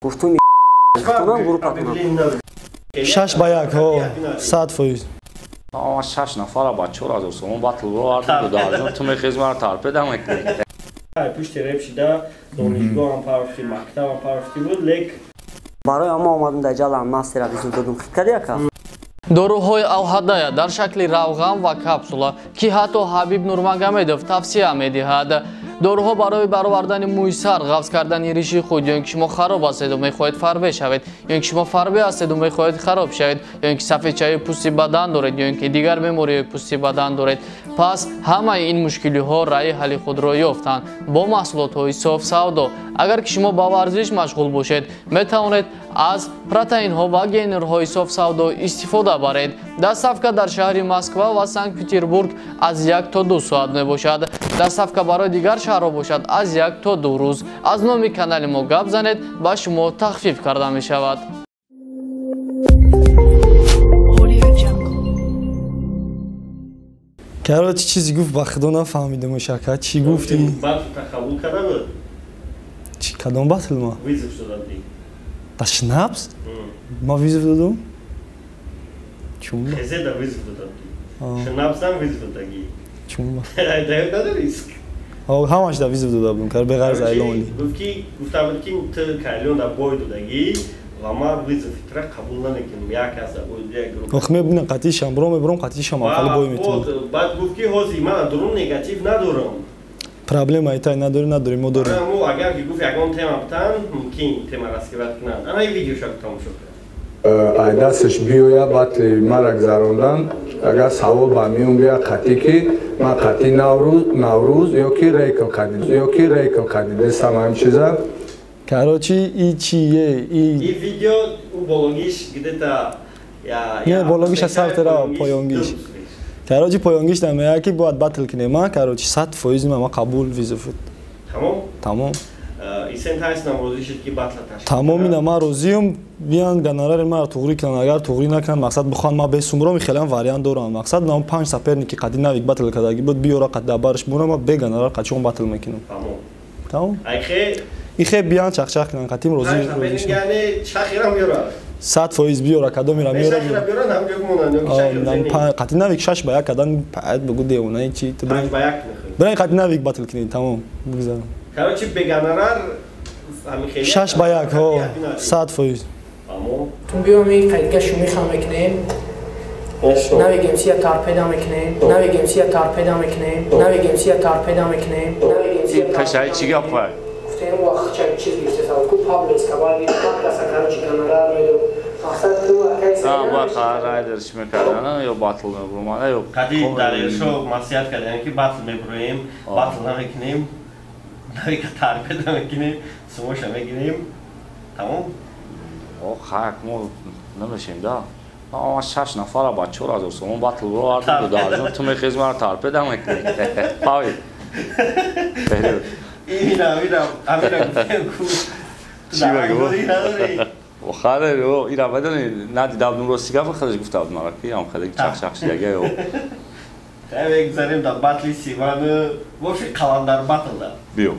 Гуфтум гуфтунам группатунам. 6-1, ҳо, 100%. Ама 6 нафара ба 4000 сомон батл бировардем, дударҷон, ту мехези маро торпеда мекунӣ. Пушти реп шида донишгоҳам парафти, мактабам парафти буд, лек барои ама омадам дар ҷалам мастера визу додум. Хит кади ака? Доруҳои Алҳадая дар шакли равған ва капсула, ки ҳатто Ҳабиб Нурмагомедов тавсия медиҳад. Доруҳо барои баровардани мӯи сар, ғафз кардани риши худ, ё ин ки шумо хароб ҳастеду мехоҳед фарбе шавед, ё ин ки шумо фарбе ҳастеду мехоҳед хароб шавед, ё ин ки сафедчаи пӯсти бадан доред, ё ин ки дигар бемориҳои пӯсти бадан доред. Пас ҳамаи ин мушкилиҳо раъи ҳалли худро ёфтанд бо маҳсулотҳои софсавдо. Агар ки шумо ба варзиш машғул бошед, метавонед аз протеинҳо ва гейнерҳои софсавдо истифода баред. Доставка дар шаҳри Москва ва Санкт-Петербург аз 1 то 2 соат мебошад. Доставка барои дигар шаҳрҳо бошад аз 1 то 2 рӯз. Аз номи канали мо гап занед, ба шумо тахфиф карда мешавад. Короче, чизи гуфт, ба худо нафаҳмидам, шака. Чӣ гуфтӣ? Батл қабул карда буд? Чӣ, кадом батл ма? Вызов шуда будӣ. Да Шнапс? Ма вызов додум? Чун? Хезе да вызов дода будӣ. Шнапсам вызов додагӣ. Чун? Даёд надори риск. Ҳамаш да вызов дода будум, кар беғарз айлонли. Гуфт ки гуфта буд ки ту Кайлон да бой додагӣ ва ман вызови тура қабул намекунам. Як аз бой як группа. Ох, мебинам қатишам, бро мебром қатишам, ақал бой метунам. Баъд гуфт ки ҳозир ман дурун негатив надорам. Проблема итай надори, надори, мо дорем. Мо агар ки гуфт ягон тема битан, мумкин тема раскрывать кунанд. Ана ин видеоша тамошо кунед. Ай дасташ биёя батли мара гузарондан, агар савол ба миён бия қатӣ ки ман қатӣ Наврӯз ё ки рейкл қадид, ё ки рейкл қадид, нестам ҳамин чиза. Короче, и чие, и И видео у бологиш где-то я Не, бологиш аз сар тера поёнгиш. Короче, поёнгиш намея ки бояд батл кунем, а? Короче, 100% ма қабул визов. Тамом? Тамом. Исен тайс нам розӣ шуд ки батла ташкил. Тамом, ина ман розиюм, биён гонорари маро туғрӣ кунанд, агар туғрӣ накунанд, мақсад бихоҳанд ман бесумром, хеле вариант дорам. Мақсад нам 5 соперники қади навик батл кардагӣ буд, биёра қад дабарш бурам, ман бе гонорар қачон батл мекунам. Тамом. Тамом. Айхе ихе биён чақчақ кунанд, қатим розӣ. Яъне шахира меёра. 100% биёра, кадомира меёра. Шахира биёра, ҳам ҷо монанд, ё ки шахира. Қати навик 6-1 кадан, паят бугу девонаи чи. 5-1 мехоҳӣ. Бирен қати навик батл кунед, тамом, бигзарам. Короче, бе гонорар 6-1, ҳо, 100%. Тун биём и қайдга шумиха мекунем. Навик МС-я торпеда мекунем. Навик МС-я торпеда мекунем. Навик МС-я торпеда мекунем. Навик МС-я Кашай чӣ гапай? Гуфтем вақт чак чиз гирифта савол ку Пабло Эскобар гирифт, каса короче гонорар медод. Мақсад ту акай Ба райдер чӣ мекардана ё батл мебурмана ё Қади дар Элшо маслиҳат кардем ки батл мебуроем, батл намекунем. Навика торпеда мекунем, сумоша мегирем. Тамом? О, хак, мо намешем да. Ама 6 нафара ба 4000 сомон батл бировардем, дударҷон, ту мехези маро торпеда мекунӣ. Пави. Ина, ина, амина гуфтем ку. Чӣ бигӯ? Охаре, ро, ира медони, надида будум рости гапа, худаш гуфта буд мара ки ам хеле чақчақ шидага ё. Хай мегзарем дар батли Сиван, вообще қаландар батл да. Биё.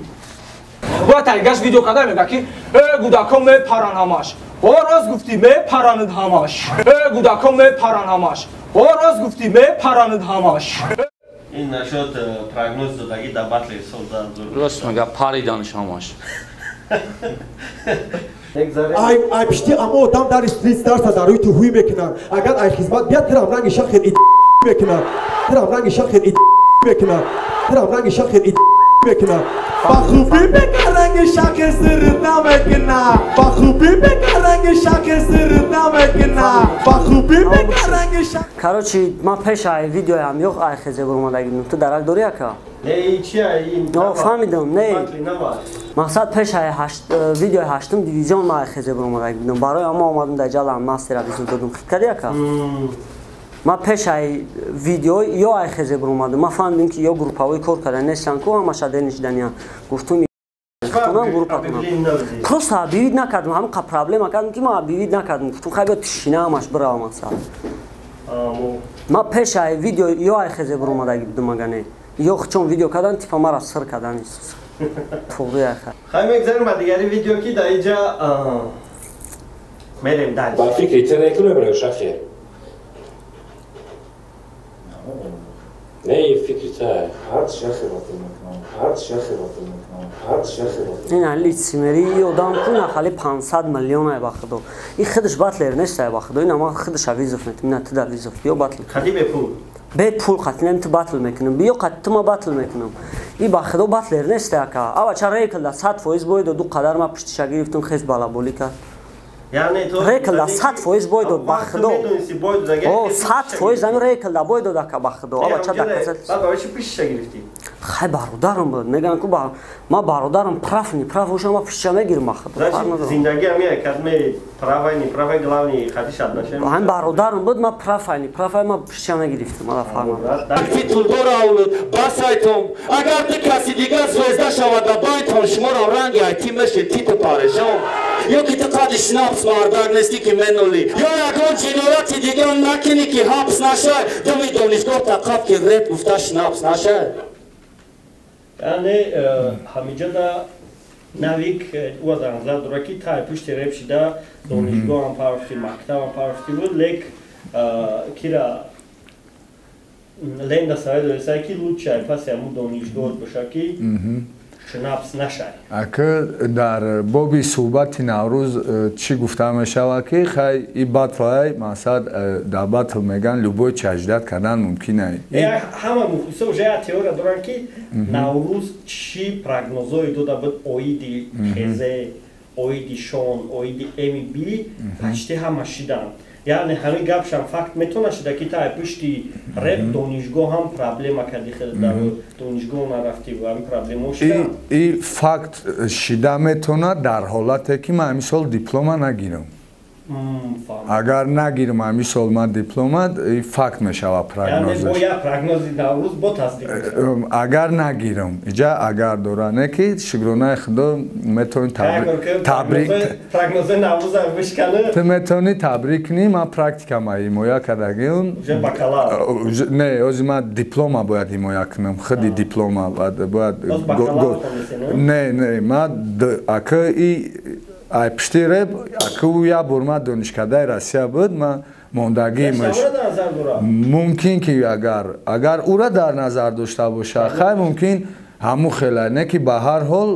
Бояд тайгаш видео карда мега ки э гудако мепаран ҳамаш. О рост гуфтӣ мепаранад ҳамаш. Э гудако мепаран ҳамаш. О рост гуфтӣ мепаранад ҳамаш. Ин нашуд прогноз додагӣ дар батли сол да. Рост мега париданш ҳамаш. Ай ай пишти амо одам дар стрит старса дар рӯи туҳуй мекунанд. Агар ай хизмат бият тирам ранги шахер и мекунанд. Тирам ранги шахер и мекунанд. Тирам ранги шахер и мекунанд. Ба хубӣ бекар ранги шахер сирт намекунад. Ба хубӣ бекар ранги шахер сирт намекунад. Ба хубӣ бекар ранги шахер. Короче, ман пеш ай видеоям ёқ ай хезе бурмадагӣ будам. Ту дарак дорӣ ака? Не, чи ай ин? Но, фаҳмидам, не. Мақсад пеш ай видеои 8-м дивизион ман ай хезе бурмадагӣ будам. Барои ама омадам дар ҷалам мастера визу додум. Хит кардӣ ака? Ман пеш ай видео ё ай хезе бурмадам. Ман фаҳмидам ки ё группавои кор карда нестан ку ҳамаша дел нишиданиян. Гуфтум гуфтунам группатунам. Просто объявить накардам, ҳамин қа проблема кардам ки ман объявить накардам. Гуфтум хай биё тишина ҳамаш бирава мақсад. Ман пеш ай видео ё ай хезе бурмадагӣ будам агане. Ё чон видео кардан, типа мара сир кардан. Туғри ака. Хай мегзарем ба дигари видео ки дар инҷа мерем дальше. Ба фикри ту рекл мебарӣ шахер? Не, фикри ту. Ҳар шахер батл мекунам. Ҳар шахер батл мекунам. Ҳар шахер батл. Ин лицимери одам ку нахали 500 миллион ай ба худо. И худаш батлер нест ай ба худо. Ин ама худаш визов метим. На ту да визов. Биё батл. Хади бе пул. Бе пул қатинем ту батл мекунам. Биё қат ту ма батл мекунам. И ба худо батлер нест ака. Ава ча рекл да 100% бой ду қадар ма пуштиша гирифтум хез балаболи кард. Яъне то рекл да 100% бой дод ба худо. О 100% ами рекл да бой дод ака ба худо. Ава ча доказать. Баъд барои чӣ пуштиша гирифтӣ? Хай бародарам буд. Меган ку ба ма бародарам прав не прав уша ма пуштиша мегирам ба худо. Зиндагӣ ами кад ме правай не правай главный хатиш отношения. Ҳам бародарам буд ма прав не прав ма пуштиша мегирифтам. Ма фарма. Титулдор авлуд басайтом. Агар ду каси дигар звезда шавад да байтон шуморо ранги айти мешед титу парешон. Ё ки ту қади шнапс мардак нестӣ ки менолӣ. Ё ягон ҷинояти дигар накунӣ ки ҳабс нашай. Думи донишгоҳ тақаб ки реп гуфта шнапс нашай. Яъне ҳамиҷода Навик ӯ дар назар дорад ки тай пушти реп шида донишгоҳам парафти, мактабам парафти буд, лек кира ленда саве дорисай ки лучше паси ҳамун донишгоҳ боша ки шнапс нашай. Ака дар боби суҳбати Наврӯз чӣ гуфта мешавад ки хай и батлай масалан дар батл меган любой чаждат кардан мумкин ай. Ҳама мухлисо уже як теория доранд ки Наврӯз чӣ прогнозҳое дода буд оиди Хезе, оиди Шон, оиди МБ почти ҳама шиданд. Яъне ҳамин гапшам факт метавона шида ки тай пушти реп донишгоҳ ҳам проблема кардӣ хеле дар донишгоҳ нарафтӣ ва ҳамин проблемаҳо шиданд. И факт шида метавонад дар ҳолате ки ман ҳамин сол диплома нагирам. Агар нагирам ҳамин сол ман диплома, факт мешавад прогнозаш. Яъне бо як прогнози Наврӯз бо тасдиқ мешавад. Агар нагирам, иҷа агар дора, не ки шукронаи худо метавонӣ табрик прогнози Наврӯзам бишканӣ. Ту метавонӣ табрик кунӣ, ман практикама ҳимоя кардагиам. Уже бакалавр. Не, ҳозир ман диплома бояд ҳимоя кунам, худи диплома бояд. Не, не, ман ака и ай пушти реп, ака ӯ як бор ман донишкадаи Россия буд, ман мондагиимаш. Мумкин ки агар ӯра дар назар дошта боша, хай мумкин ҳамун хела, не ки ба ҳар ҳол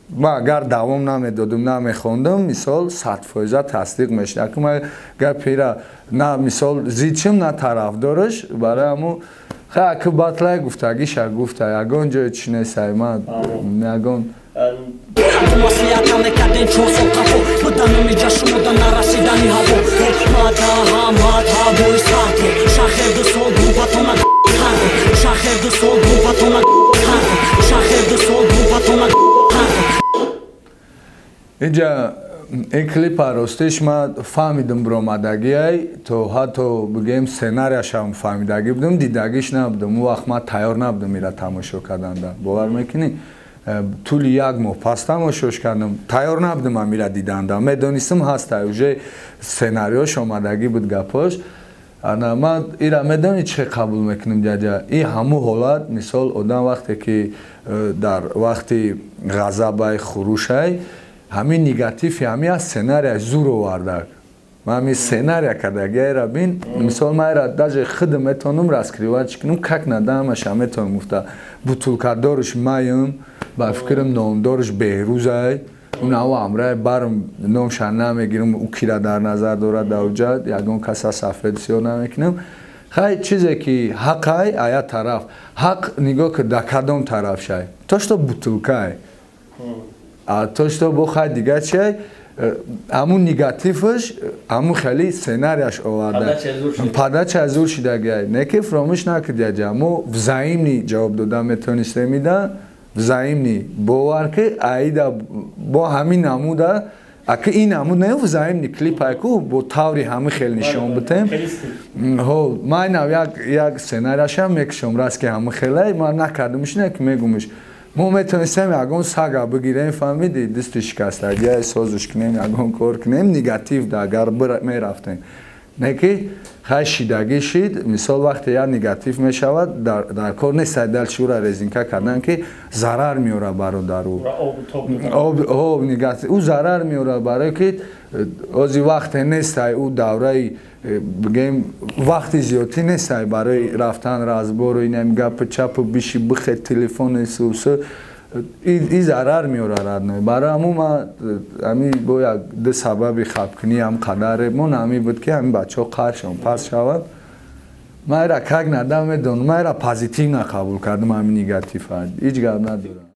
ман агар давом намедодум, намехондум, мисол 100% тасдиқ мешуд. Ака ман гапира на мисол зидшим, на тарафдораш, барои ҳамун хай ака батлай гуфтагиша гуфта, ягон ҷое чӣ несай, ман ягон Маслиҳатам мекардем чор сол қафо буданам иҷа шумода нарасидани ҳаво мада ҳамад ҳавои сард шахер ду сол губатона шахер ду сол губатона шахер ду сол губатона. Иҷа ин клипа ростиш ман фаҳмидам биромадагиай, то ҳатто бигӯем сценарияшам фаҳмидагӣ будам, дидагиш набудам. Он вақт ман тайёр набудам ира тамошо карданда. Бовар мекунӣ? Тӯли як моҳ пас тамошош кардам, тайёр набудам амира диданда. Медонистам ҳаста, уже сценариёш омадагӣ буд гапош. Ана ман ира медонӣ чӣ қабул мекунам ҷаҷа? И ҳамун ҳолат, мисол одам вақте ки дар вақти ғазабай, хурӯшай, ҳамин негатив ҳамин аз сценарияш зур овардак. Ман ҳамин сценария кардагиайра бин, мисол ман ира даже худам метавонам раскрывать кунам, как нада ҳамаша метавонам гуфта. Бутулкадорш маям, ба фикрам номдорш Беҳрӯзай, унаву ҳамраи барм номша намегирам, ӯ кира дар назар дорад давҷа, ягон каса сафед сиёҳ намекунам. Хай чизе ки ҳақай, ая тараф. Ҳақ нигоҳ ки да кадом тараф шай. То что бутулкай. А то что бо хай дигар чиай, ҳамун негативш, ҳамун хеле сценарияш оварда. Падача зур шидагиай. Не ки фаромӯш накард яҷа. Мо взаимни ҷавоб дода метавонистем ида, взаимни бовар ки аида бо ҳамин намуда, ака ин намуд не взаимни клип айку бо таври ҳамин хел нишон битем. Ҳо, ман инав як сценарияшам мекушам, раст ки ҳамин хелай, ман накардамш, не ки мегумш. Мо метавонистем ягон сага бигирем, фаҳмидӣ, дасти шикастагиай созиш кунем, ягон кор кунем, негатив да агар мерафтем. Не ки хай шидагӣ шид, мисол вақте як негатив мешавад, дар кор нест дальше ура резинка кардан, ки зарар меорад бародару. Об негатив ӯ зарар меорад, барое ки ози вақте нестай, ӯ давраи бигем вақти зиёдтӣ нестай барои рафтан разбору инам гапу чапу биши бихе телефони сусу и зарар меорад, родной. Барои ҳамун ма ами бо як ду сабаби хабкунӣ ҳам қадаре мон ҳами буд, ки ҳамин бачаҳо қаршон пас шавад. Ма ира как надам медонам, ма ира позитивно қабул кардам, ҳамин негатива ҳеҷ гап надорам.